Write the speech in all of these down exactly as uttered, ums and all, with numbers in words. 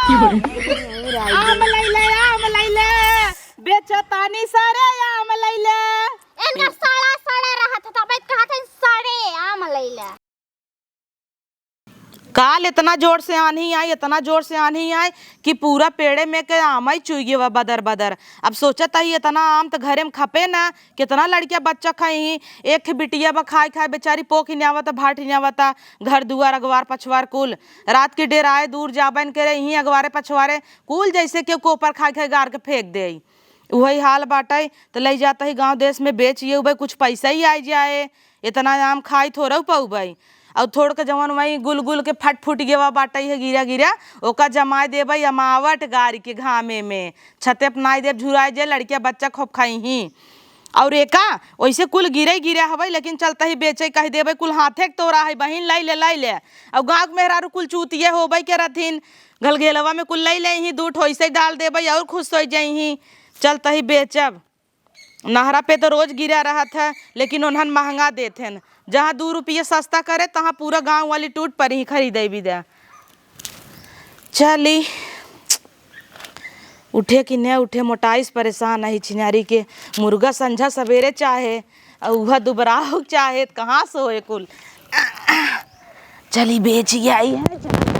आम लैले, आम लैले, बेचतानी सड़े आम लैले। इनका सड़ा सड़ा रहत है, तबे कहत है सड़े आम लैले। काल इतना जोर से आन्ही आई, इतना जोर से आन्ही आई कि पूरा पेड़े में के आमई चुइ गवा बदर बदर। अब सोचत ही इतना आम त घरे में खपे ना, कितना लड़किया बच्चा खाई ही। एक ठे बिटिया बा खाए खाए बेचारी पोक ही नहीं आवता, भाट ही नहीं आवता, घर दुआर अगवार पछवार कुल। रात के डेराए दूर जाबन करे ही अगवारे पछवारे कुल जैसे केहू कोपर खाए खाए गार के फेंक दे। उहई हाल बाटइ, त लइ जात ही गाँव देस में बेच येउबइ, कुछ पइसा ही आइ जाए। एतना आम खाइ थोरउ पउबइ। अउर थोड़क जवन वही गुल गुल के फट फुट गेवा बाटइ है गिरा गिरा, ओका जमाइ देबइ अमावट गारि के घामे में। छते अपनाइ देब, झुराइ जाए, लड़किया बच्चा खूब खइहीं। अउर एका ओइसे कुल गिरइ गिरा हवइ, लेकिन चलतही बेचइ कहि देबइ, कुल हाथे के तोरा हइ, बहिन लइ ले, लइ ले। अउर गाँव के मेहरारू कुल चूतिये होबइ के रहथिन, घलघेलवा में कुल लइ लेइहीं, दू ठो ओइसे डाल देबइ अउर खुश होइ जइहीं। चलतही बेचब। नहरा पे त रोज गिरा रहत है, लेकिन ओन्हन महँगा देत हन। जहाँ दू रुपया सस्ता करे, तहाँ पूरा गाँव वाली टूट परी खरीदइ बिदा। चली, उठे कि न उठे, मोटाई से परेसान अही छिनारी के। मुर्गा संझा सबेरे चाहे, अउ उहा दुबराहु चाहे, त कहाँ से होए कुल? चली बेचि आई है, चली।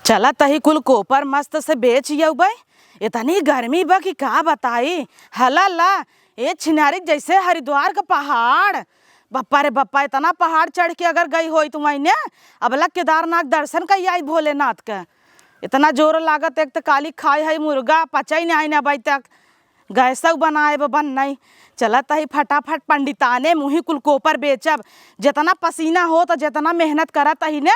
चला तही कुल कोपर मस्त से बेचि अउबइ। एतनी गर्मी बा कि का बताई। हला ला, ए छिनारी जइसे हरिद्वार क पहाड़। बप्पा रे बप्पा, एतना पहाड़ चढ़ के अगर गइ होइत वइने, अबला केदारनाथ दर्शन कइ आई भोलेनाथ क। एतना जोर लागत, एक त काली खाइ हइ मुर्गा, पचइ नाहीं न अबइ तक। गैसउ बनाए ब बन नाहीं। चलत ही फटाफट पंडिताने मुही कुल कोपर बेचब। जेतना पसीना होत, जेतना मेहनत करत ही न,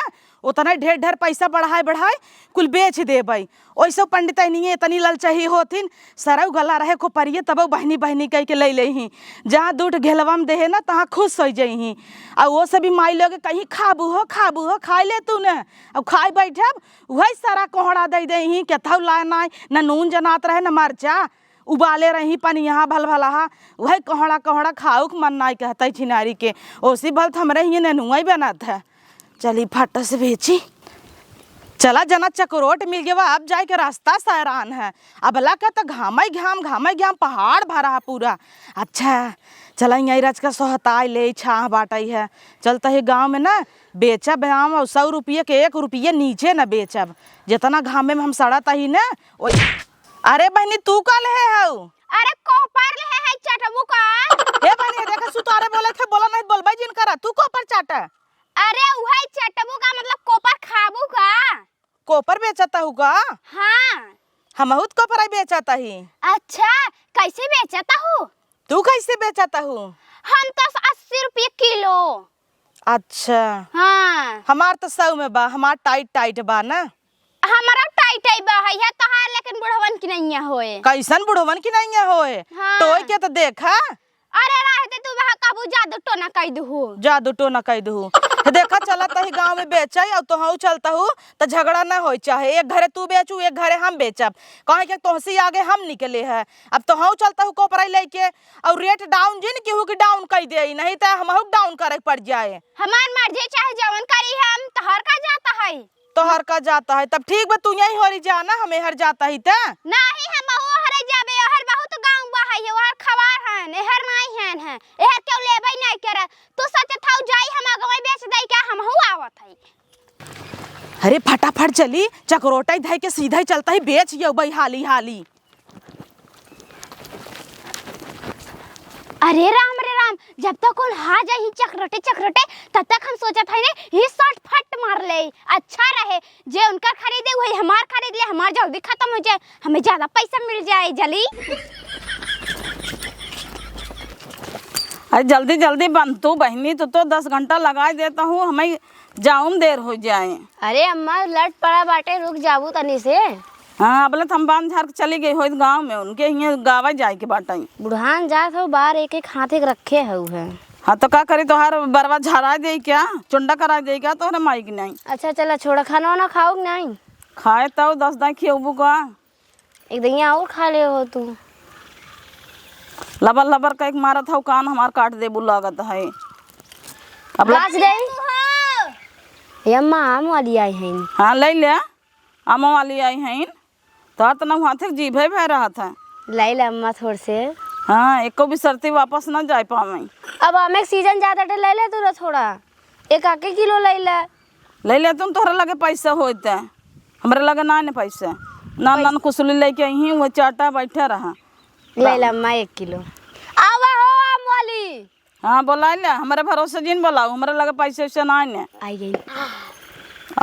ओतने ढेर ढेर पइसा बढ़ाए बढ़ाए कुल बेच देबइ। ओइसउ पंडितइनिये एतनी ललचही होथिन, सरउ गला रहे खोपरिये, तबउ बहिनी बहिनी कहि के लइ लेइहीं। जहाँ दूठ घेलवा में देहे न, तहाँ खुश होइ जइहीं। अउ ओ से भी माई लोग कहीं, "खाबू हो, खाबू हो, खाइ ले तू न।" अउ खाइ बइठब, उहइ सारा कोहड़ा दइ देइहीं, केथउ लाए नाहीं, न नून जनात रहे, न मरचा। उबाले रही पनिया भलभलहा, उहइ कोहड़ा कोहड़ा खाउक मन नाहीं कहतइ छिनारी के। ओसी भल त हमरे हियाँ नेनुआई बनत है। चली फट से बेची। चला जना चकरोट मिल गवा, अब जाए के रास्ता सैरान है। अबला के त घामइ घाम, घामइ घाम, पहाड़ भरा है पूरा। अच्छा, चला इहाँ रच का सोहताइ ले, छाह बाटइ है। चलतही गाँव में न बेचब आम, अउ सौ रुपये के एक रुपये नीचे न बेचब। जेतना घामे में हम सड़त ही न, ओइ अरे बहिनी, तू का लेहे हऊ? अरे कोपर लेहे है, चटबू का? हे बहिनी, हे देखा, सुतारे बोले थे, बोला नहीं, बोलबे जिन करा, तू कोपर चाटा। अरे उहइ चटबू का मतलब कोपर खाबू का? कोपर बेचत हऊ का? हाँ। हमहू त कोपरइ बेचत ही। अच्छा, कइसे बेचत हऊ? तू कइसे बेचत हऊ? हम तो अस्सी रुपये किलो। अच्छा। हाँ। हमार त सौ में बा, हमार टाइट टाइट बा ना। हमरो टाइट है बा, है, है तोहार, लेकिन बुढ़वन की नहीं होए। कइसन बुढ़वन की नहीं होए? हाँ। टोय के त देखा। अरे रह दे तू, वहाँ कबू जादू टोना कइ दुहू। जादू टोना कइ दुहू। हे देखा, चलत ही गाँव में बेचइ, अउ तोहऊ चलत हू, त झगड़ा न होई, चाहे एक घरे तू बेचू, एक घरे हम बेचब। काहे के तोहसी आगे हम निकले है। अब तोहऊ चलत हू कोपराई लइके, अउ रेट डाउन जिन केहू की डाउन कइ देई, नहीं त हमहू डाउन करे पड़ जाए। हमार मर्जी, चाहे जवन करी हम, तोहर का जाता है। तोहर का जाता है? तब ठीक बा, तू यहीं होरी जा ना, हम एहर जाता ही त। नाही, हम ओहरे जाबे, ओहर बहुत गाँव बा है, ओहर खवार हन, एहर नाही हन है, एहर केहू लेबे नाही करे। तू सोचत हऊ जाई, हम अगवे बेच दई का, हमहू आवत है। अरे फटाफट चली, चकरोटा धइ के सीधा ही चलता ही, बेच यऊ बई हाली हाली। अरे राम रे राम, जब तक कुल हा जाही चकरटे चकरटे, तब तक हम सोचत हई ने, ही शॉर्ट फट मार ले, अच्छा रहे। जे उनकर खरीदे, वही हमार खरीद ले, हमार जल्दी खत्म हो जाए, हमें ज्यादा पैसा मिल जाए। जल्दी। अरे जल्दी जल्दी बन तू बहिनी, तू तो दस घंटा लगाए देता हूँ, हमें जाऊँ देर हो जाए। अरे अम्मा, लट पड़ा बाटे, रुक जाबू तनी से। हाँ, अबले त हम बांध झार के चली गई होइत गाँव में, उनके हियाँ गावा जाए के बाटे। बुढ़ान जात हो, बार एक एक हाथे के रखे हऊ है। हाँ, तो का करी, तोहार बरवा झराए देई क्या, चुंडा कराए देई क्या तोहरे माई के नहीं? अच्छा, चला छोड़ा, खाना वाना खाऊ कि नहीं? खाए तो दस दाई खियबू का? एक दहिया और खा ले हो तू। लबर लबर कइके मारत हऊ, कान हमार काट देबू लागत है। अब लग- बाज गई। ए अम्मा, आम वाली आई हइन। हाँ, लइ ले, आम वाली आई हइन। तोहार त ना हाथे के जीभे भय रहत है। लइ ले अम्मा थोड़ से। हाँ, एको बिसरती वापस ना जाए पावे। अब आमे के सीजन जात बाटे, लइ ले तू थोड़ा, एक आके किलो लइ ले। लइ ले तू, तोहरे लगे पैसा होत है, हमरे लगे ना ने पैसा। ना, पैसा। ना कुसुली लइके आई ही, वो चाटा बैठा रहा। लइ ले अम्मा एक किलो। आवा हो आम वाली। हाँ, बोलाइ ले, हमरे भरोसे जिन बोलाउ, हमरे लगे पैसे वैसे नाहीं ने। आई गइन।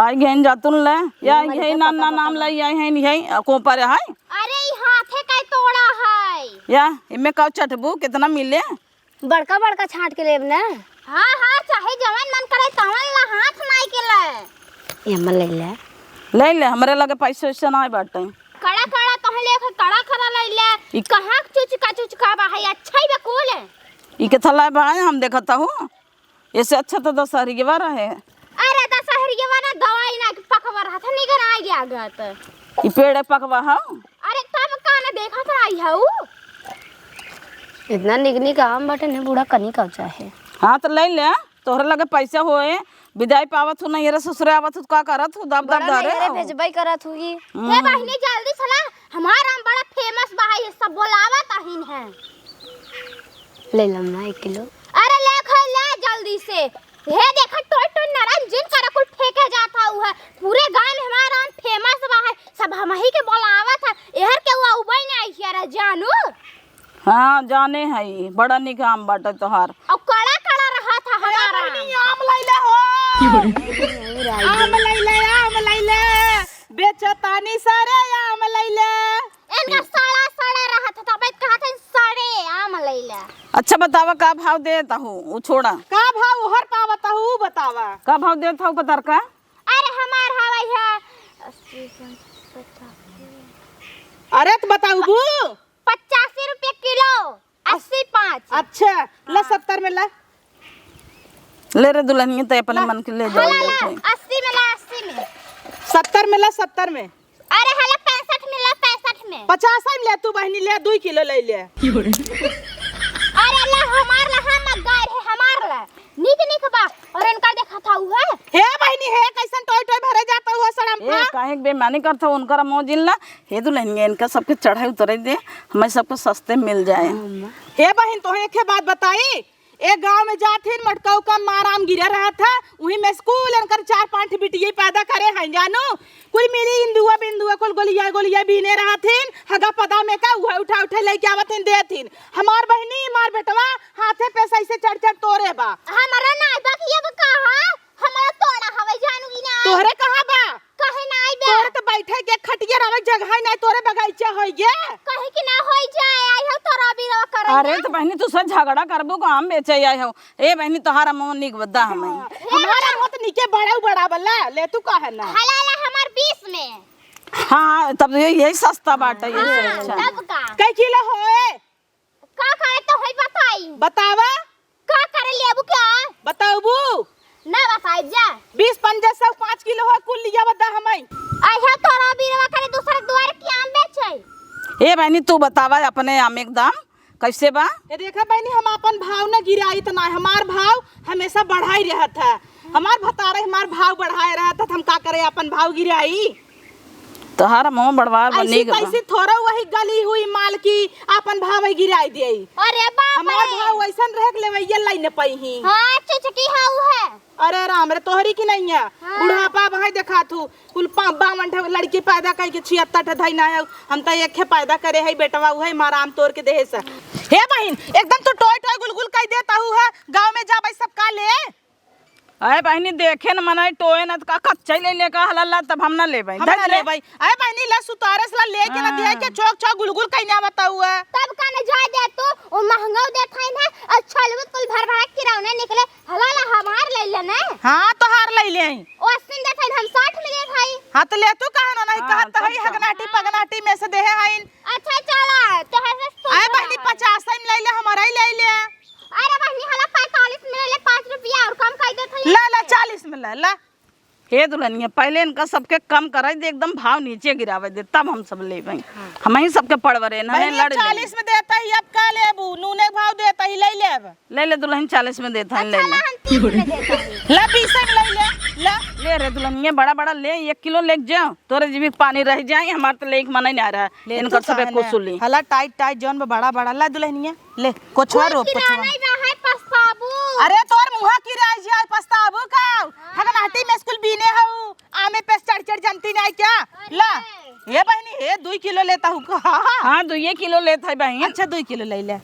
आई गइन जातुन ले, या ये यही मलका नाम, पका नाम पका। ले, या यही, यही, आ, को पर है? अरे, ई हाथे का तोड़ा है। या, इमे का चटबू, कितना मिले? बड़का बड़का छाँट के लेब ना। हाँ, हाँ, चाहे जवन मन करे, तवन ला, हाथ नाई के ले। ये अम्मा लइ ले। लइ ले, हमरे लगे पैसे वैसे नाहीं बाटे। कड़ा कड़ा तोहे लेके कड़ा कड़ा लइ ले। ई कहाँ चुचका चुचका बा है, अच्छा ही बा कुल। ई के थला बा, हम देखत हूँ। एसे अच्छा तो दशहरियवा रहे। अरे दशहरियवा ना दवाई ना पकवा रहा था, निकल आ गया गत। ई पेड़ पकवा हौ? अरे तब का ना देखत आई हऊ? इतना निक निक आम बाटे ने बूढ़ा कनी का चाहे। हाँ तो लइ ले, तोहरे लगे पैसा होए, बिदाई पावत हूँ, नैहरे ससुरे आवत हूँ, का करत हूँ, दब दब बड़ा धरे नैहरे हो। भेजबई करत हूँ ई। हम्म। हे बहिनी, जल्दी चला, हमार आम बड़ा famous बा, ये सब बोलावत अहिन है। लइ ले अम्मा एक किलो। अरे ले खा ले जल्दी से। हे देखा, टोय टोय नरम जिन करा कुल फेंके जात हऊ है। पूरे गांव में हमार आम famous बा है, सब हमही के बोलावत है। एहर के हुआ उबई नहीं आई है रे जानू। हाँ, जाने है, बड़ा निक आम बाटे तोहार। और कड़ा कड़ा रहा था ए हमारा। बहिनी, आम लइ ले हो। आम लइ ले, आम लइ ले। बेचतानी सारे आम लइ ले। इनका सड़ा सड़ा रहा था, तब कहत हैं सड़े आम लइ ले। अच्छा बतावा, का भाव देत हऊ? उ छोड़ा। का भाव ओहर पावत हऊ, उ बतावा। का भाव देत हऊ पतरका? अरे हमार हवाई है अस्सी, पचासी। अरे त बताउबू? पचासी रुपये किलो, अस्सी पाँच। अच्छा, ला हाँ। सत्तर में ला। ले रे दुल्हनिया, ते अपने ला। मन के ले हाँ, जाओ, ला, ले ला, कोई। अस्सी में ला, अस्सी में। सत्तर में ला, सत्तर में। अरे हला पैंसठ में ला, पैंसठ में। पचास में ले तू बहिनी, ले, दुई किलो लइ ले। अरे ला, हमार ला, हम गाय है, हमार ला। निक निक बा, और इनका देखा था उ है। हे बहिनी, हे कैसन टोय टोय भरे जात हऊ सड़म ए, पर। काहे के बेमानी करत हऊ, उनकर मोह जिन ला। हे दुल्हनिया, इनका सबके चढ़ाई उतरे दे, हमें सबको सस्ते मिल जाए। हे बहिन, तोहे एक बात बताई, एक गाँव में जात हिन, मटकऊ का माराम गिरा रहा था, उही में स्कूल इनकर चार पाँच बिटिये पैदा करे हैं, जानू। कुल मिली इंदुआ बिंदुआ कुल गोलिया गोलिया बीने रहत हिन, हगा पदा में का उहे उठा उठा लइके आवत हिन, देत हिन। हमार बहिनी, हमार बेटवा हाथे पे सही से चढ़ चढ़ तोरे बा। हमरा ना बा कि अब कहा, हमरा तोड़ा हवे, जानू कि ना। तोहरे कहाँ बा? काहे ना आइबे? तोरे तो बैठे के खटिया रहे, जगह ही नहीं, तोरे बगीचा होई गे। कहे कि ना होई जाए, आई हो तोरा बिरवा करे अरे ना। तो बहिनी, तू से झगड़ा करबू को हम बेचे आए हो? ए बहिनी, तोहार मुँह निक बद्दा हमें। हाँ, हमारा मुँह तो निके बड़ा बड़ा बल्ला, ले तू काहे ना? हला ला हमार बीस में। हाँ, तब ये, यही सस्ता बाटे, ये से हाँ, अच्छा। तब का? कई किलो होए? का करे तो है बताई? बतावा। का करे लेबू क्या? बताउबू? ना बताई जा। बीस पंजे सौ पाँच किलो हो, कुल लिया बता हमाई। आइहा तोरा बीरवा करे दूसरे दुआरे के आम बेचे। ए बहिनी, तू बतावा अपने आम एकदम कैसे बा? ए देखा बहिनी, हम आपन भाव ना गिराई त ना, हमार भाव हमेशा बढ़ाई रहत है। हमार भतारे हमार भाव बढ़ाए रहत है, त हम का करे आपन भाव गिराई? तोहार मुँह बड़वार बा, ऐसी नीक बा। तैसी थोड़ा वही गली हुई माल की आपन भाव ही गिराई देई। अरे बाप हमार रे। भाव ऐसन रहे के लेवैया लाई न पई ही। हाँ, चुचकी हऊ है। अरे राम रे, तोहरी की नहीं है। हाँ। बुढ़ापा भाई देखा थू, कुल पा-, बावन ठे लड़की पैदा कई के छिहत्तर ठे धई ना है। हम तो एक ठे पैदा करे है बेटवा, उहे मारा आम तोड़ के देहे से। हे बहिन, एकदम तू टोय टोय गुलगुल कई देता हूँ है। गाँव में जाबै सब का ले? अरे बहिनी, देखे न मनई टोए न त का कच्चा ही ले ले का हलल्ला, तब हम ना लेबै। हम धर ना ले। लेबै। अरे बहिनी, ला सुतारे से ला लेके ना हाँ। दिया के चौक चौक गुलगुल कहीं ना बताऊ है। तब का न जाए दे तू, वो महंगा देत है ना, अच्छा लेबू कुल भर भर किराने निकले, हला ला हमार ले ले ने। हाँ, तोहार ले ले आई। ओ अस्सी में देत है, हम साठ में देत है। हाँ, तो ले तू कहा ना नहीं हाँ, कहत है, तब का? हगनाटी पगनाटी में से देहे आइन। अच्छा चला, तोहर से सोच आए बहिनी, रहा है। पचास में ले ले, हमारा ही ले ले। अरे बहिनी, हला पैंतालीस में ले ले, पाँच रुपया और कम कर देत है। ला, ला, चालीस में ला, ला। हे दुल्हनिया, पहले इनका सबके कम कराई दे, एकदम भाव नीचे गिरावे दे, तब हम सब लेबै। हाँ। हम ही सबके पड़वरे न, हमें बहिनी, लड़ लेबै। चालीस में देता ही, अब का लेबू? नूने भाव देता ही, ले लेब। ले ले दुल्हन, चालीस में देता ही, ले अच्छा, ले। ला, हम तीस में देता ही। ला, बीस में ले ले। ले, ले रे दुल्हनिया, बड़ा बड़ा ले, एक किलो लेके जाओ, तोरे जीभी के पानी रह जाए, हमार तो लेके मन ही ना रहा। ले इनकर तू सबे काहे ना? कुसुली। हला टाइट टाइट जौन बा बड़ा बड़ा, ला दुल्हनिया, ले, कोछवा कुल रोप, कोछवा। किराना ही बा है, पछताबू। अरे तोर मुँहा किराई जाए, पछताबू का? हाँ। हगन हटी में स्कूल बीने हऊ, आमे पे चढ़ चढ़ जनती नहीं क्या? अरे। ला, हे बहिनी, हे दुई किलो लेता हूँ का? हाँ, दुइये किलो लेत है बहिन। अच्छा, दुई किलो ले ले।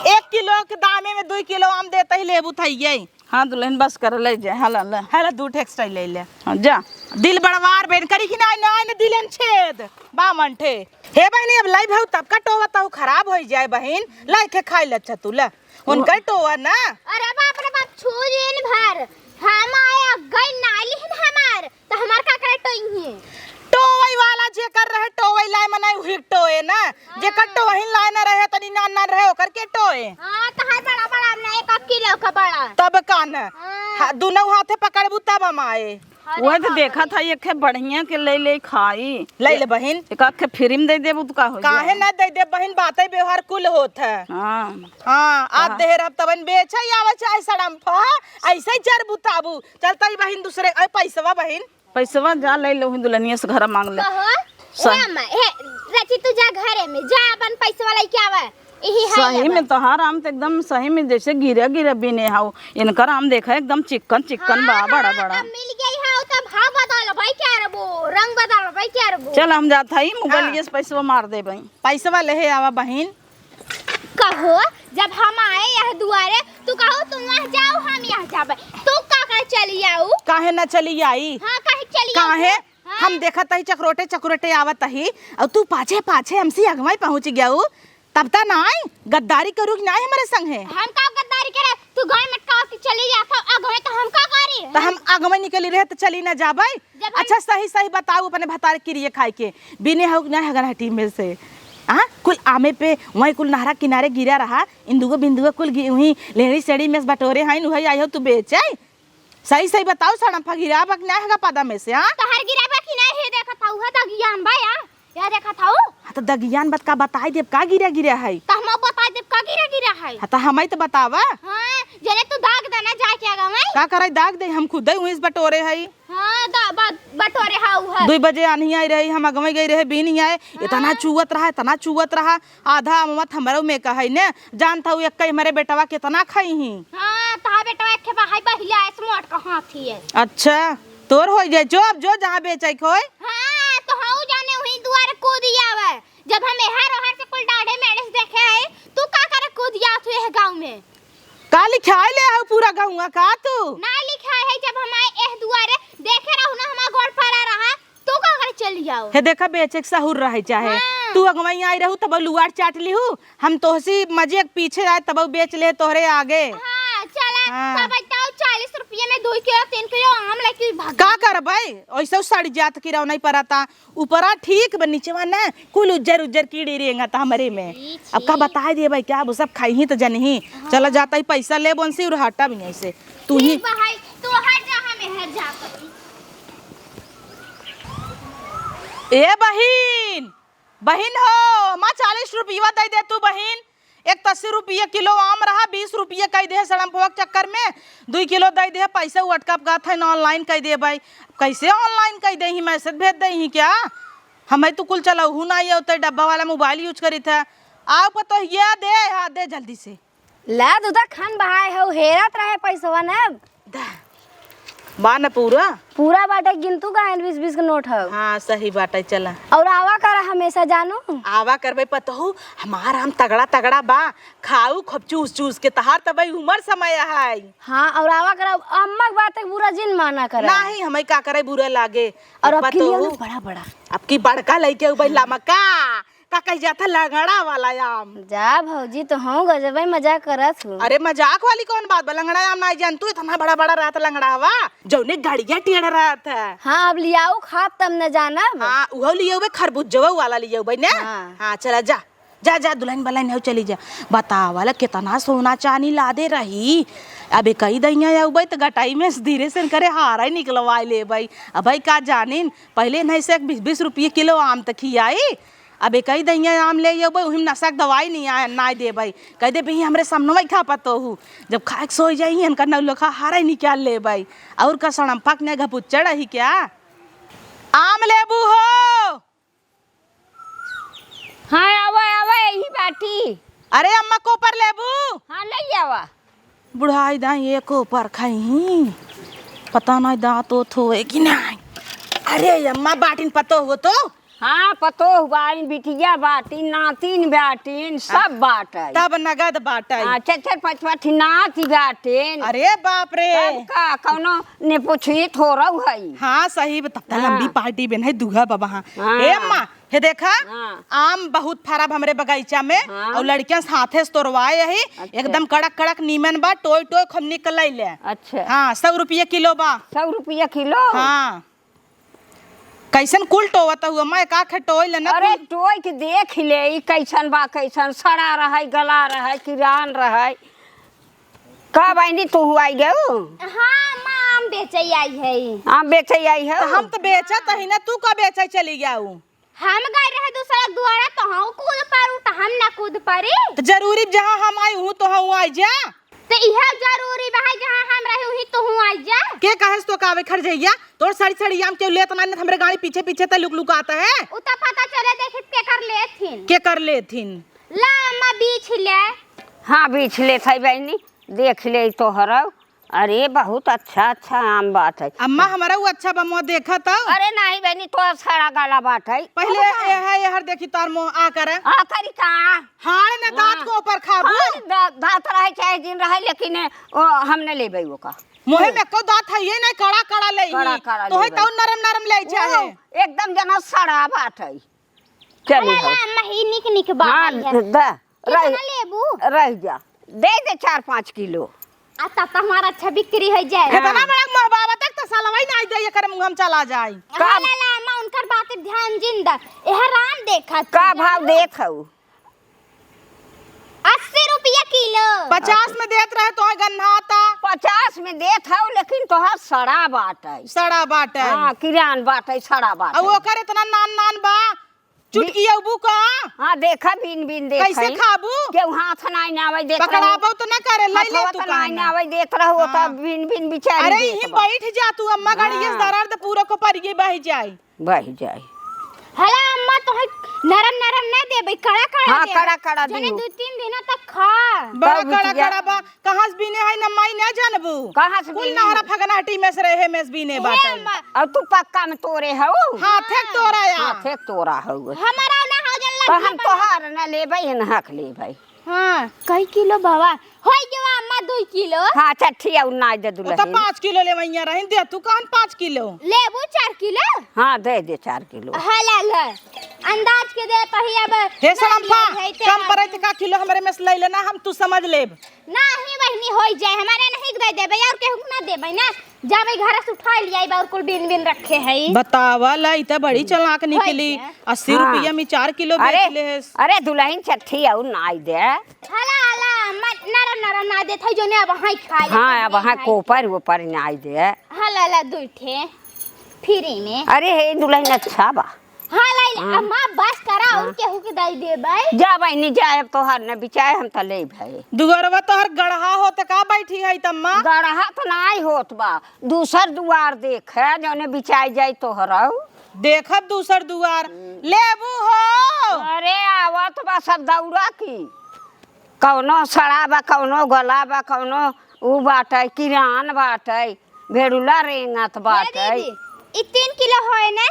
एक किलो के दामे में दुई किलो आम देता ही लेबू था ये। हाँ दुल्हन, बस कर, ले जाए, हला, ले। हला, दू ठे extra ले ले। हाँ, जा। दिल बड़वार बेन करी कि नाई, नाई ने दिलन छेद, बामन ठे। हे बहिनी, अब लाई भाऊ तब का टोवा ताऊ खराब होई जाए बहिन, लाई के खाई ले, अच्छा तू ले। उनका टोवा ना। अरे बाप रे बाप, छू दिन भर हम आए गई नाली हन हमार, तो हमार का करे टोई है? टोवई वाला जे कर रहे, टोवई लाए मनाई उही टोए ना। जेकर हाँ। टोहिन लाए ना रहे, तनी नान नान रहे, ओकर के टोए? हाँ, तो है बड़ा बड़ा, अपना एक एक किलो का बड़ा। तब का न? हाँ। हा, दुनौ हाथे पकड़बू तब हम आए। अरे वह तो बाप देखा रे। था, एक है बढ़िया के ले ले खाई। ले ले बहिन। एक आखे free में दे देबू तो का हो काहे जाए? ना दे दे बहिन, बातें व्यवहार कुल होत है। हाँ। हाँ, आज हाँ। देहे रहब तबन बेचे आवे चाहे सड़म फा, ऐसे ही जर बुताबू। चलता ही बहिन दूसरे, ऐ पैसवा बहिन। पैसवा जा ले लो, दुल्हनिया से घर मांग ले। कहो, सही। ए अम्मा, ए, रची, तू जा घरे में, जा अपन पैसवा लेके आवा। यही है सही लेबा। में तोहार आम तो एकदम सही में जैसे गिरा गिरा बिने हाउ। इनकर आम देखा एकदम चिक्कन चिक्कन बा, हाँ, बड़ा हाँ, बड़ा। अब मिल गई है, तो भाव बदल भाई क्या रबो, रंग बदल भाई क्या रबो। चल हम जात हई, हाँ। मोबाइलिए से पैसवा मार दे भाई। पैसवा लेहे आवा बहिन। कहो, जब हम आए यह दुआरे, तू कहो तुम वहाँ जाओ, हम यहाँ जाबे, तू का करे चली आऊ? काहे ना चली आई? हाँ, काहे चली आऊ? काहे? हाँ। हम देखत ही चकरोटे चकरोटे आवत ही, और तू पाछे पाछे हमसे अगवाई पहुँच गया, तब ता ना आई, गद्दारी करू कि ना आई हमारे संग है? हम का गद्दारी करे? तू गाय मटकाओ कि चली जाता, अगवे तो हम का करी? तो हम अगवे निकली रहे तो चली ना जाबे? जब हम अच्छा सही सही बताऊ अपने भतार किरिए खाए के, बिने हो कि ना हगन हटी में से? हाँ, कुल आमे पे वहीं कुल नहरा किनारे गिरा रहा, इंदुगो बिंदुगो कुल गि-, वहीं लेड़ी सेड़ी में से बटोरे हैं, उहई आई हो तू बेचे? सही सही बताऊ सड़म फा गिरा बा कि ना हगा पदा में से, हाँ? तोहर गिरा बा कि ना, हे देखत हऊ, हे दगियान बा या? या देखत हऊ? हाँ, तो दगियान बत का बताई देब, का गिरा गिरा है? तो हम बताई देब, का गिरा गिरा है? हाँ, तो हमई तो बतावा। हाँ, जने तू दाग देना जाए के आगा में। का करे दाग दे, हम खुदे उहीं से बटोरे हई। हाँ, द-, ब-, बटोरे हऊ है। दुई बजे आन्ही आई रही, हम अगवे गई रहे, बीन ही आए, इतना हाँ। चुअत रहा, इतना चुअत रहा, आधा अमवत हमरो में का है ने, जानत हऊ, एक्कै हमरे बेटवा केतना खइहीं। हाँ, तहार बेटवा एक्खे बा, हाय बहिला, ऐसे मोट का हाथी है। अच्छा, तोर होई जाए, जो अब जो जहाँ बेचै के होय। हाँ, तो हऊ जाने वहीं दुआरे कूद आवे। जब हम एहर ओहर से कुल डाढ़े मेढ़े से देखे है, तू का करे कूद आवत हुए है गाँव में? का लिखाए ले हऊ पूरा गहुआ का तू? ना लिखाए है, जब हम आए एह दुआरे देखे रहू ना, हमार गोड़ पड़ा रहा, तू का करे चली आओ? हे देखा, बेचे के सहूर रहे चाहे। हाँ। तू अगवई आई रहू, तब लुआर चाट लिहू। हम तोहसी मजे के पीछे आए, तब बेच ले तोहरे आगे। हाँ, चला, हाँ। तब बताओ, चालीस रुपये में दो किलो, तीन किलो आम लेके भाग। का करबै? ऐसे सड़ जात किरौना ही परता। ऊपरा ठीक बा, निचवा ना, कुल उज्जर उज्जर कीड़ी रेंगत हमरे में। छी, अब का छी। बताए देबै क्या? अब सब खाइहीं तो जनहीं। हाँ। चला जाता ही पैसा ले बंसी और हटा भी ऐसे। तू ही ठीक बा, हाय, तू हट जा, हम हट जा। ए बहिन, बहिन हो, माँ चालीस रुपया दे दे तू बहिन। एक तो अस्सी रुपये किलो आम रहा, बीस रुपये कई दे सड़म पोक चक्कर में, दुई किलो दे दे पैसा। उ अटका पकात है ना, online कई दे भाई। कैसे online कई दे ही, message भेज दे ही क्या? हमें तो कुल चलाऊ ना, ये होते डब्बा वाला mobile use करी था। आओ पतो ये दे, हाँ दे जल्दी से। ला, तू तो खान बहाए हो, हेरत रहे पैसवा न। दा, बा न पूरा? पूरा बाटे, गिनतू का है, बीस बीस के नोट है। हाँ, सही बाटे, चला। और आवा करा हमेशा जानू। आवा करबे पतहू, हमार आम तगड़ा तगड़ा बा, खाऊ खूब चूस चूस के, तहार तबई उमर समय है। हाँ, और आवा करा, अम्मा के बात के बुरा जिन माना करा। नहीं, हमें का करे बुरा लागे। और अब अब की लिया पतहू, ना बड़ा बड़ा। अब की बड़का लइके उबई लामा का? का कही जात है, लंगड़ा वाला आम। जा भौजी, तो हूँ गजबे मजाक करत हूँ। अरे मजाक वाली कौन बात बा, लंगड़ा आम नाई जान तू, इतना बड़ा बड़ा रहत लंगड़ावा, जौने गड़िया टेढ़ रहत है। हाँ, अब लियाऊ खाब तब न जानब। हाँ, उहो लियौबे, खरबूजवा वाला लियौबे ने। हाँ। हाँ, चला जा, जा जा दुल्हन बल्हन हो चली जा। बतावा ला कितना सोना चानी लादे रही, अब कही दइया अउबे त गटाई में से धीरे से करे हारा ही निकलवाए लेबे। अब भाई का जानिन, पहले नहीं से एक बीस बीस रुपये किलो आम तक ही आई, अबे कही दहिया आम ले अउबे, उहिम नशा के दवाई नहीं आए, नाई देबे। कह देबे, "ई हमरे सामने खा पतोहू।" जब खाए के सोई जाई, इनका नौ लोखा हारे निकाल लेबे। और का सड़म पक ने घपुच्चड़ ही क्या? आम लेबू हो? हाँ, आवा, आवा, यही बाटी। अरे अम्मा, कोपर लेबू? हाँ, ले आवा। बुढ़ाई दाई एको पर खइहीं, पता नहीं दांत ओत होए कि नहीं। अरे अम्मा, बाटिन पतोह हो तो? हाँ, पतोह बाइन, बिटिया बाटिन, नातिन बाटिन, सब बाटै। तब नगद बाटै। हाँ, चार चार पाँच पाँच नाती बाटिन। अरे बाप रे। तब का, कौनो ने पूछी थोरौ है। हाँ, सही बता, हाँ। लंबी पार्टी बन है, दुहा बाबा, हाँ। हाँ। ए अम्मा, हे देखा, हाँ। आम बहुत फरब हमरे बगीचा में, हाँ। और लड़कियां साथे से तोड़वाए ही, अच्छा। एकदम कड़क कड़क नीमन बा, टोय टोय खूब निकलैले। अच्छा। हाँ, सौ रुपया किलो बा। सौ रुपया किलो? हाँ। कैसन कुल टोवत हुआ, मैं का खे टोय लेना अरे कुल। टोय के देख ले, ई कैसन बा, कैसन सड़ा रहै, गला रहै, किरान रहै। का बहिनी, तू आई गऊ? हाँ, अम्मा, आम बेचे आई है। आम बेचे आई है? तो हम तो बेचत ही ना, तू का बेचे चली गऊ? हम गए रहे दूसरा दुआरा, तो हम कूद पारू, तो हम ना कूद पारी। तो जरूरी जहाँ हम आई हूँ, तो हम आई जा। तो इहे जरूरी बा, जहाँ हम रहे, वहीं तो हूँ आई जा। के कहे से तो कावे खर जइया? तोर सड़ी सड़ी आम केहू लेत ना, हमरे गाड़ी पीछे पीछे ते लुक लुकात है। उ तो पता चले, देखित के कर लेथिन। के कर लेथिन? ला अम्मा, बीछ ले। हाँ, बीछ लेत है बहिनी, देख ले तोहरौ। अरे, बहुत अच्छा, अच्छा आम बाटै। अम्मा, हमरा उ अच्छा बा, मुँह देखा तो। अरे, नहीं बहिनी, तो सड़ा गला बाटै। पहिले अब का? एह, एहर देखी तोर मुँह आ करे। आ करी का? हाड़ न दाँत हाँ। को ऊपर खाबू। हाड़ दा-, दाँत रहै चाहे जिन रहै, लेकिन ओ, हम न लेबै ओका। मुँहे में को दाँत है, ये नहीं कड़ा, कड़ा ले कड़ा, ही। कड़ा तोहे लेबै। तौ नरम, नरम ले चाहे। ओ, एकदम जना सड़ा बाटै। चली अरे हो। ला, अम्मा, ही निक निक बा हाँ, है। द-, रह, कितना लेबू? रह जा। दे दे चार पाँच किलो। आ, तब तो हमारा अच्छा बिक्री हो जाए। इतना हाँ। बड़ा महबाबा तक तो सलवाई नहीं दे, एकर मुँह हम चला जाई। का? हाँ, ला, ला, अम्मा, उनकर बात ध्यान जिन द। यह राम देखा तू का भाव जानो? देत हऊ? अस्सी रुपया किलो। पचास में देत रहे तो है गन्हाता। पचास में देत हऊ, लेकिन तोहार सड़ा बाटै। सड़ा बाटै। हाँ, किरान बाटै, सड़ा बाटै। अब ओकर इतना नान नान बा। चुटकी अउबू का? हाँ, देखा, बीन बीन देख कैसे हई। खाबू? केहू हाथ नाई नावै देत रहो। पकड़ाबो तो ना करे, लई ले हथवा तू तो नाई कहना। नावै देत रहो, हाँ। तब बीन बीन बिचारी अरे, देत यहीं बा। बैठ जा तू, अम्मा, गाड़ी के हाँ। दरार दे पूरा को परिये बह जाई। बह जाई। हला अम्मा, तो है नरम नरम ना देबै, कड़ा कड़ा हाँ, देबै। कड़ा कड़ा जने दियो। दू तीन दिन तक खा। बड़ा तब कड़ा बिटिया। कड़ा बा। कहाँ से बीने है ना माई ना जानबू? कहाँ से कुल बीने? नहरा फगनाटी में से रहे में से बीने हे बाटे। अम्मा। और तू पक्का में तोरे हऊ? हाथे के तोरा या। हाथे के तोरा हऊ। हमारा ना हो जल्ला तो हम तोहार ना लेबै, ना हक लेबै। हाँ, कई किलो बाबा? होई गवा अम्मा, दुई किलो। हाँ, अच्छा, ठीक है, उन्ना दे ओ तो दुल्हन। पाँच किलो लेवैया रहिन, दे तू कहन पाँच किलो। लेबू चार किलो? हाँ, दे दे चार किलो। हाँ, ला, ला। अंदाज के दे, तही अब हे ना सड़म्फा, ले जाइते कम आदमी। पड़े तो का किलो हमरे में से ले लेना, हम तू समझ लेब। नाही बहिनी, होई जाए, हमारे नहीं दे देबै, और केहू के ना देबै ना, जाबै घर से उठा लियाई, और कुल बिन बिन रखे है। बतावा ला, ई त बड़ी चालाक निकली। होई जाए। अस्सी हाँ। रुपया में चार किलो अरे, बेच ले है। अरे दुल्हन चट्ठी और नाई दे। हला, हला, मत नरम नरम ना देत है, जोने अब हाँ खाए हाँ, अब हाँ कोपर ऊपर नाई दे। हला, ला, दुई ठे फ्री में। अरे हे दुल्हन अच्छा बा। हाँ, लाई, लाई। हाँ। अम्मा, बस करा, और हाँ। केहू के दाई देबै? जा बहिनी, जा, अब तोहार न बिचाए, हम त लेब है। दुअरवा तोहर गड़हा होत का बैठी है तम्मा? गड़हा त नाई होत बा, दूसर दुआर देख है, जौने बिचाई जाई तोहरऊ। देखब दूसर दुआर। हम्म। लेबू हो? अरे, आवत बा सब दौड़ा की। कौनो सड़ा बा, कौनो गला बा, कौनो ऊ बाटै, किरान बाटै, भेड़ुला रेंगत हे बाटै। दीदी, ई तीन किलो होए ने?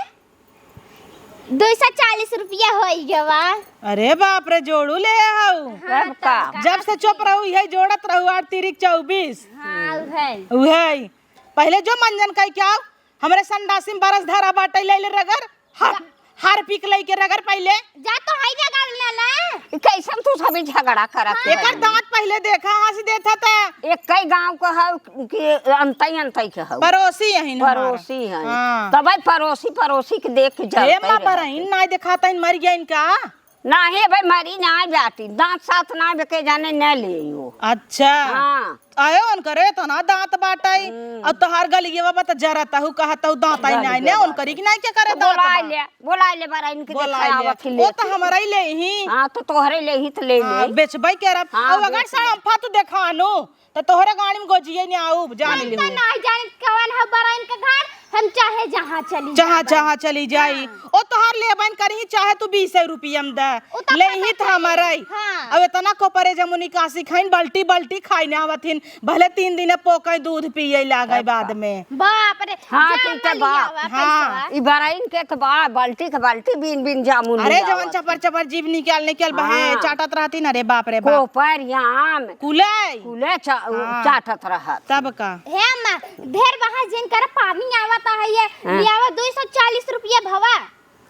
दो सौ चालीस रुपया होई गवा। अरे बाप रे, जोड़ू ले हऊ। हाँ, तब का? तब का? जब से चुप रहू, यही जोड़त रहू, आठ तिरिक चउबीस। हाँ, उहे। उहे। पहिले जो मंजन कई के आओ, हमरे संडासी में बरस धरा बाटै, ले ले रगड़। हर, हर पीक लइके रगड़ पहिले। जा तो हई रगड़ ले ले। ई कैसन तू सभी झगड़ा करत हाँ। है? एकर दाँत पहिले देखा, हँसी देत ह त। एक कई गाँव के हऊ कि अंतई अंतई के हऊ। पड़ोसी हइन हमार। पड़ोसी हइन। हाँ। तबै पड़ोसी, पड़ोसी के देख के हे जलते माँ, रहत बरहिन है। नाई देखात हइन, मर गया इनका। नाही भाई, मरी नाही जाती, दाँत साथ नाही बेके जाने न ले वो। अच्छा। हाँ। आयो उनकरे तो ना दाँत बाटई। हम्म। अब तोहार गलियवा बा त जरा तहु कहा तहु दाँत आई गल नाही ने गवा। उनकरी की नाही के करे तो दाँत बोलाए बा। ले, बोलाए ले बराइन के बोलाए देखाए ले। आवत ही वो लेती। तो हमरा ही ले ही। हाँ, तो तोहरे ले ही तो ले हाँ, ले। बेचबई के रब। हाँ, अब अगर बेच ले। साँफा तो देखानो, त तोहरे गाड़ी में गोजिये ने आउब, जान हम लिहू। तो नाही जानित कवन है बराइन के घर, हम चाहे जहाँ चली जहाँ, जाबे। जहाँ चली जाई। हाँ। ओ तोहार लेबन करही, चाहे तू बीस रुपया में दे। उ तो लेही पता त हमरे। हाँ। अब इतना कोपरे जमुनी काशी खाइन, बल्टी बल्टी खाइन आवत हिन, भले तीन दिन पोके दूध पिए लागे बाद में। बाप रे, हाँ, जा ठीक है, मलिया बा। बा, हाँ। पैसा। ई बराइन के तो बा, बाल्टी के बाल्टी बीन बीन जामुन अरे, लियावत जवन चपर ही। चपर जीभ निकाल निकाल बहे, हाँ। चाटत रहती न रे, बाप रे बाप। कोपर, याम। कुलई। कुले चा-, हाँ। चाटत रहत। तब का? हे अम्मा, ढेर बहस जिन कर, पानी आवत है ये, हाँ। लियावा दुई सौ चालीस रुपया भवा।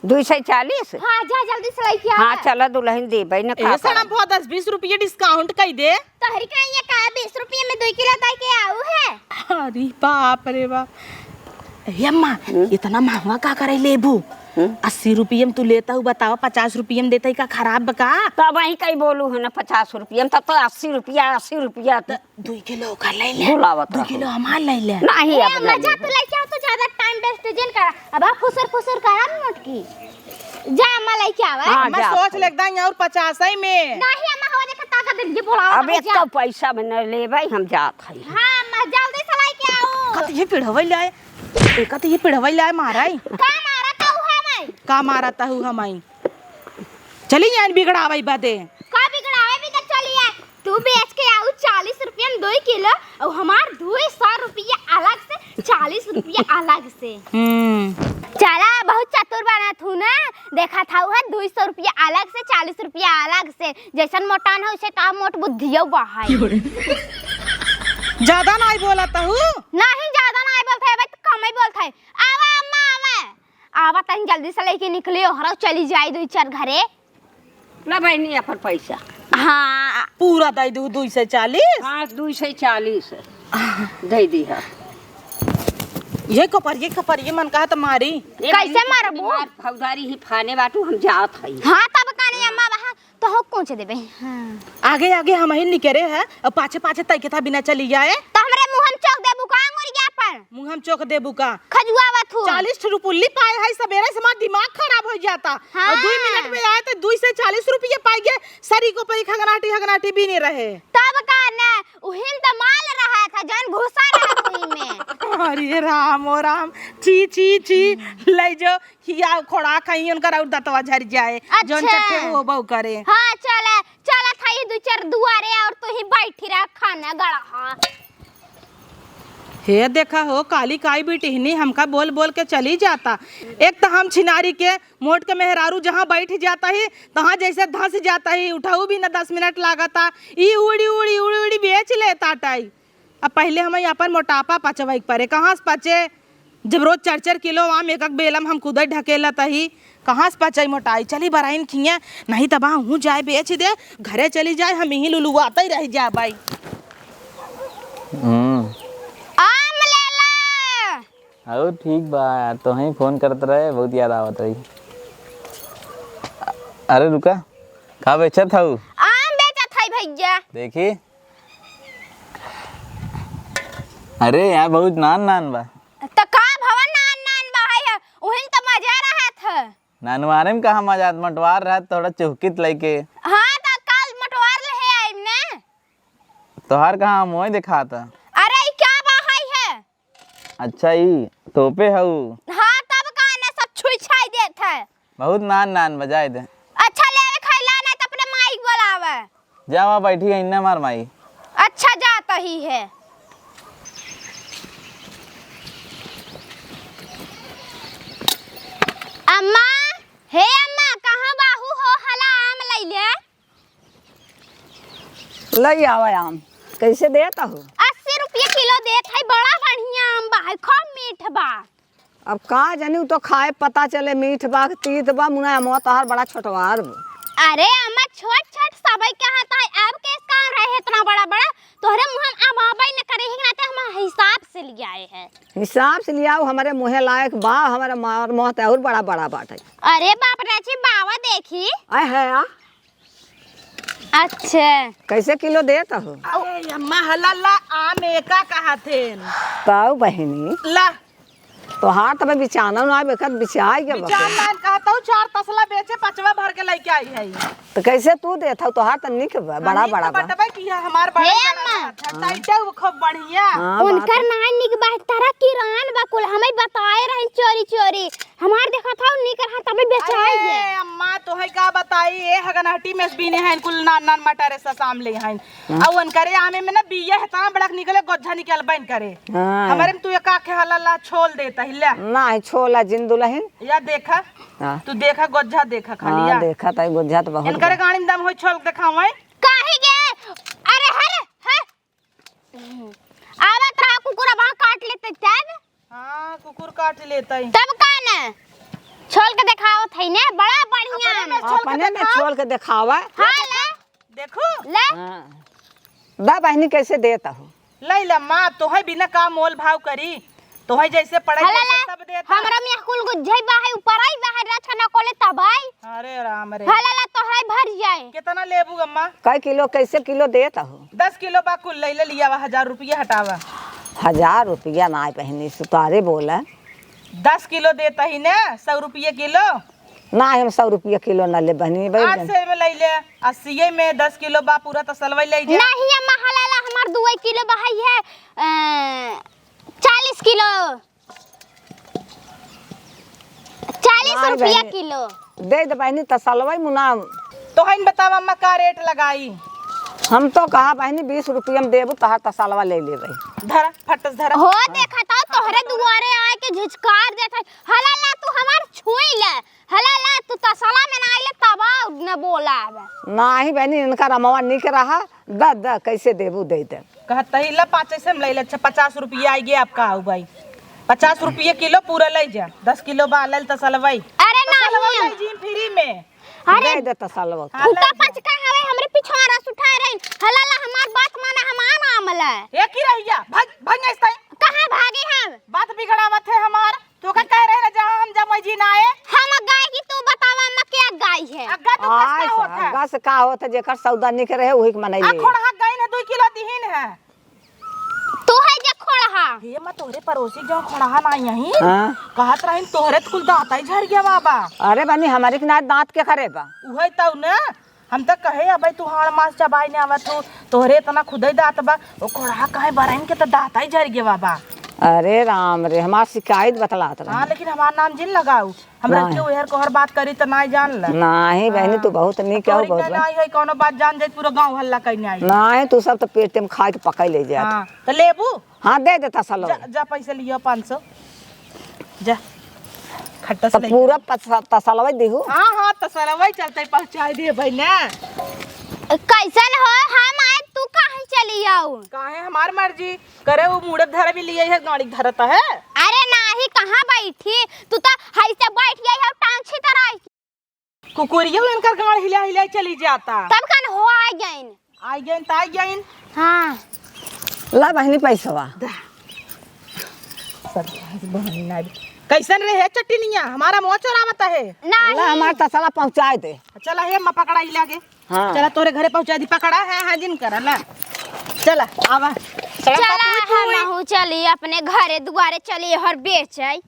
दुई सौ चालीस? हाँ, जा जल्दी से लेके आ। हाँ, चला दुलहिन देबे न का ए, सड़म करब। भवा दस बीस रुपया discount कई दे। तोहरी का ये का बीस रुपया में दुई किलो दे के आऊ है? अरे बाप रे बाप। हे अम्मा, हम्म? इतना महंगा का करे लेबू? हम्म? अस्सी रुपया में तू लेता हूँ, बतावा, पचास रुपया में देता ही का खराब बा का? तब वही कहीं बोलू है ना, पचास रुपया में, तब तो अस्सी रुपया, अस्सी रुपया। त दुई किलो ओकर ले ले। बोलावत दुई रहो। किलो हमार ले ले। नहीं, ए, अब अम्मा, नहीं जा, लेबे। तू लेके आओ, तो ज्यादा time waste जिन करा। अब आप फुसुर फुसुर करा न मोटकी। जा, अम्मा, लेके आवा। हाँ, मैं जा, सोच तू। ले एकदम और पचास ही में। नहीं, अम्मा, हो देखा, ताकत दे, ये बोलावा, अब अम्मा, एक जा। तो पैसा में न लेबे, हम जात हई। हाँ, अम्मा, जल्दी से लेके आओ। कत ये पिढ़वई लाए, एक तो ये पिढ़वई लाए मारा ही। का मारा ताऊ हमाई? का मारा ताऊ हमाई? चली जाए बिगड़ावे बदे। का बिगड़ावे भी तो चलिए। तू बेच के आऊ चालीस रुपया में दुई किलो, और हमार दुई सौ रुपया अलग से, चालीस रुपया अलग से। हम्म। चला, बहुत चतुर बना थू ना, देखा था वह दुई सौ रुपया अलग से, चालीस रुपया अलग से, जैसन मोटान है उसे तो मोट बुद्धियो बहाई। ज्यादा नाई बोला तहू? नहीं, ज्यादा नाई बोलत है, भाई, कम ही बोलत है। आवा अम्मा, आवा। आवा तनी जल्दी से लेके निकली, ओहरो चली जाई दुई चार घरे। ला बहिनी अपन पैसा। हाँ। पूरा दे दू दुई सौ चालीस? हाँ, दुई सौ चालीस। दे दी है। ये कपर, ये कपर, ये मन कहा त मारी। ए कैसे बहिनी, मारबू? मार, भौजारी ही फाने बाटू, हम जात हई। हाँ, तब काने अम्मा वहाँ तो हो कौन से देबे? हाँ। आगे आगे हम ही निकरे है, अब पाछे पाछे तय के था बिना चली जाए। तो हमरे मुँह हम चौक देबू का अंगुरिया पर? मुँह हम चौक देबू का? खजुआवत हूँ। चालीस ठो रुपुल्ली पाए है, सबेरे से हमार दिमाग खराब हो जाता। हाँ। और दुई मिनट में आए तो दुई से चालीस रुपये पाई गए, सरी को परी खगनाटी खगनाटी भी नहीं रहे। तब का ने, उहिन तो माल रहा था, जौन भूसा रहा उही में। अरे राम ओ राम, छी छी छी, ले जो खिया खोड़ा खाई उनकर और दतवा झर जाए, जौन अच्छा। चट्टे वो बहू करे। हाँ, चले, चला था ये दो चार दुआरे और तू ही बैठी रहा खाना गड़ा। हाँ। हे देखा हो, काली काई बिटिहनी हमका बोल बोल के चली जाता। एक तो हम छिनारी के मोट के मेहरारू जहाँ बैठ जाता ही, तहाँ जैसे धंस जाता ही, उठाऊ भी न दस मिनट लागता। ई उड़ी उड़ी उड़ी उड़ी बेच लेता टाई। अब पहिले हमइ अपन मोटापा पचवइ के परे। कहाँ से पचे? जब रोज चार चार किलो आम एक एक बेलम हम खुदइ ढकेलत ही, कहाँ से पचइ मोटाई? चली बराइन खिया, नहीं तब हूँ जाए बेच दे, घरे चली जाए, हम यहीं लुलुआतइ रह जाबइ। हम्म। आम ले ला। अउ ठीक बा यार, तोहई फोन करत रहे, बहुत याद आवत रही। अरे रुका, का बेचत हऊ? आम बेचत हई भैया। देखी। अरे यार, बहुत नान नान बा। त का भवा नान नान बा है, उहिन त मजा रहत है। नानवारे में कहाँ मजा, मोटवार रहत थोड़ा चुहकित लइके। हाँ, त काल मोटवार ले आइम ने। तोहार कहाँ आम वही देखात है। अरे, ई का बा है, है? अच्छा, ई तोपे हऊ? हाँ, तब का ने सब छुई छाई देत है। बहुत नान नान बजाए दे। अच्छा, लेवे खाइला नहीं तो अपने माई के बोलावे। जा वहाँ बैठी है, इन्ने मार माई। अच्छा, जात ही है। अम्मा, हे अम्मा, कहाँ बाहू हो? हला आम लैले। लई आवा आम। कैसे देत हो? अस्सी रुपये किलो देत है, बड़ा बढ़िया आम बा है, खूब मीठ बा। अब का जानी, उ तो खाए पता चले, मीठ बा कि तीत बा, मुना अमवा तोहार बड़ा छोटवार बा। अरे अम्मा, छोट छोट सबई के हाथ है, अब केस काम रहे इतना बड़ा बड़ा, तोहरे मुँह हम अब आबे न करे, ही नाते हम हिसाब से लियाए हैं। हिसाब से लियाओ, हमरे मुँहे लायक बा, हमरे मार मुँह ते और बड़ा बड़ा बाटे। अरे बाप रे, अच्छी बावा देखी। आय है आ? अच्छा। कैसे किलो देत हो? अरे अम्मा, हला ला, आम एका कहा थे। ताऊ बहिनी। ला। तोहार तबे बिचाना ना आवे, कद बिचाई के बकरी। बिचाना कहतौ चार तसला बेचे, पचवा भर के लइके आई है। तो कैसे तू देत हौ? तोहार त निक बा, बड़ा बड़ा बा। बटबे की है, हमार बड़ा हे बड़ा अम्मा। बा। अच्छा, हाँ। टाइटे वो खूब बढ़िया। हाँ, उनकर बात है। ना निक बा, तारा किरान बा कुल, हमें बताए रही चोरी चोरी। हमार देखत हौ निक रहा, तबे बेचाई अरे है। अम्मा, तोहे का बताई, ए हगनहटी में से बीने हैं, कुल नान नान मटर से सामले हैं। हाँ। अउ उनकरे आमे में ना बिया है, इतना बड़ा निकले, गोज्झा निकल बन करे। हाँ। हमरे में तू एका के हला ला छोल देत ही, ले। नाही, छोला जिन दुलहिन। या देखा, हाँ। तू देखा, गोज्झा देखा खाली, हाँ, या। देखा, ताई गोज्झा त बहुत इनकरे बा। गाड़ी में दम होई, छोल देखावे। काहे गे? अरे, हरे, हरे। आवत रहा, कुकुर अब काट लेते तब। हाँ, कुकुर काट लेता ही। तब का न? छोल के देखावत है ने, बड़ा बढ़िया। अपने में छोल के अपने में देखाओ। छोल के देखावा। हाँ, ले। देखो। ले। हाँ। दा बहिनी, कैसे देत हो? ले ले माँ, तोहे बिना का मोल भाव करी? तोहे जैसे पड़े हला जैसे ला, सब देता। हमरा में कुल गुज्जई बा है, ऊपर आई बा है, रच के न कोले तब आई। अरे राम रे। हला ला, तोहरा भर जाए। कितना लेबू अम्मा? कै किलो, कैसे किलो देत हो? दस किलो बा कुल, ले ले लिया वा, हजार रुपया हटावा। हजार रुपया ना बहिनी, सुतारे बोला। दस किलो देता ही ने, सौ रुपये किलो। ना, हम सौ रुपया किलो ना ले बहिनी, भाई आठ बहन। सौ में ले ले, अस्सी में दस किलो बा, पूरा तसलवई ले जा। नहीं अम्मा, हला ला, हमार दुई किलो बा है, अ, चालीस किलो, चालीस नहीं रुपया बहिनी, किलो। दे दे बहिनी, तसलवई मुना। तोहइन बतावा अम्मा, का रेट लगाई? हम तो कहा बहिनी, बीस रुपया में देबू, तहार तसलवा ले लेबे। धरा, फट से धरा। हो, देखा तो तोहरे दुआरे आए के झिझकार देत है। हला ला, तू हमार छुई ले। हला ला, तू तसला में ना आइले, तब न बोला अब। नाही बहिनी, इनका रमवा निक रहा, द, द, कैसे देबू, दे दे। कहत ही, "ला, पाँच सौ में ले ले।" "अच्छा, पचास रुपया आइगे आपका, आओ भाई, पचास रुपये किलो पूरा ले जा, दस किलो बा, ले ले तसलवई।" अरे तसलवा नहीं। ले जी फ्री में। अरे दे दे तसलवा। हाँ, फूटा ले जा। पचका हवे, हमरे पिछवाड़ा से उठाए रही। हला ला, हमार बात माना, हमार मामला है। ए की रहिया, भाग, भाग ऐसे। कहाँ भागी हम? बात बिगड़ावत है हमार। तो का कह रहे ना, जहाँ हम जमई जी ना आए? हम गाय की, तू बतावा अम्मा, क्या गाय है? अग्गा तो आय कस का सा, होत है? अग्गा से का होत है, जेकर सौदा निक रहे, वही के मनई आ ले। खोड़हा गाय ने दुई किलो दिहिन है। तू है जे खोड़हा। हे माँ, तोहरे पड़ोसी जो खोड़हा ना यही? हाँ। कहत रहिन, तोहरे तो कुल दांत ही झर गया बाबा। अरे बनी, हमारे के ना दांत के खरे बा। उहे तो ना, हम त कहे, "अबे तू हाड़ मांस चबाई ने आवत हो, तोहरे इतना खुदई दांत बा, ओ खोड़हा कहे बरइन के त दांत ही झर गया बा।" अरे राम रे, हमार शिकायत बतलात रहे। हाँ, लेकिन हमार नाम जिन लगाऊ, हम नहीं। रखे उहर कोहर बात करी त नाई जान ल। नहीं बहिनी, हाँ। तू बहुत नीक हो, तोहरी बहुत के नाई है, कौनो बात जान जाई, पूरा गाँव हल्ला कइने आई। नहीं, तू सब त पेटे में खाए के पकाई ले जात। हाँ, त लेबू? हाँ, दे दे तसलवा। जा, जा पैसे लियो पाँच सौ। जा। खट्टा से तो लेके पूरा आ। पस-, तसलवा दिहू। हाँ, हाँ, तसलवा चलते पहुँचाई दे भाई ना। कैसन हो? हम आए, तू काहे चली आऊ? काहे हमार मर्जी करे, वो मूड़े धरे भी लिए है, गाड़ी धरत है। अरे नाही, कहाँ बैठी? तू तो हई से बैठ गई है, टांग छितराई। कुकुरियो इनकर गाड़ हिला हिला चली जाता। तब कन हो आ गइन। आ गइन त आ गइन। हाँ। ला बहिनी पैसवा। दा। सब बहिनी ना भी। कैसन रे है चटिनिया? हमारा मुँह चोरावत है। नहीं। ला हमार तसला पहुँचाए दे। चला हे अम्मा पकड़ा ही लागे। हाँ। चला तोरे घरे पहुँचा दी, पकड़ा है, हाँ जिन करा ला। चला, आवा। चला चला, बापू, तू हम ही। हूँ चली अपने घरे दुआरे चली और बेच आई।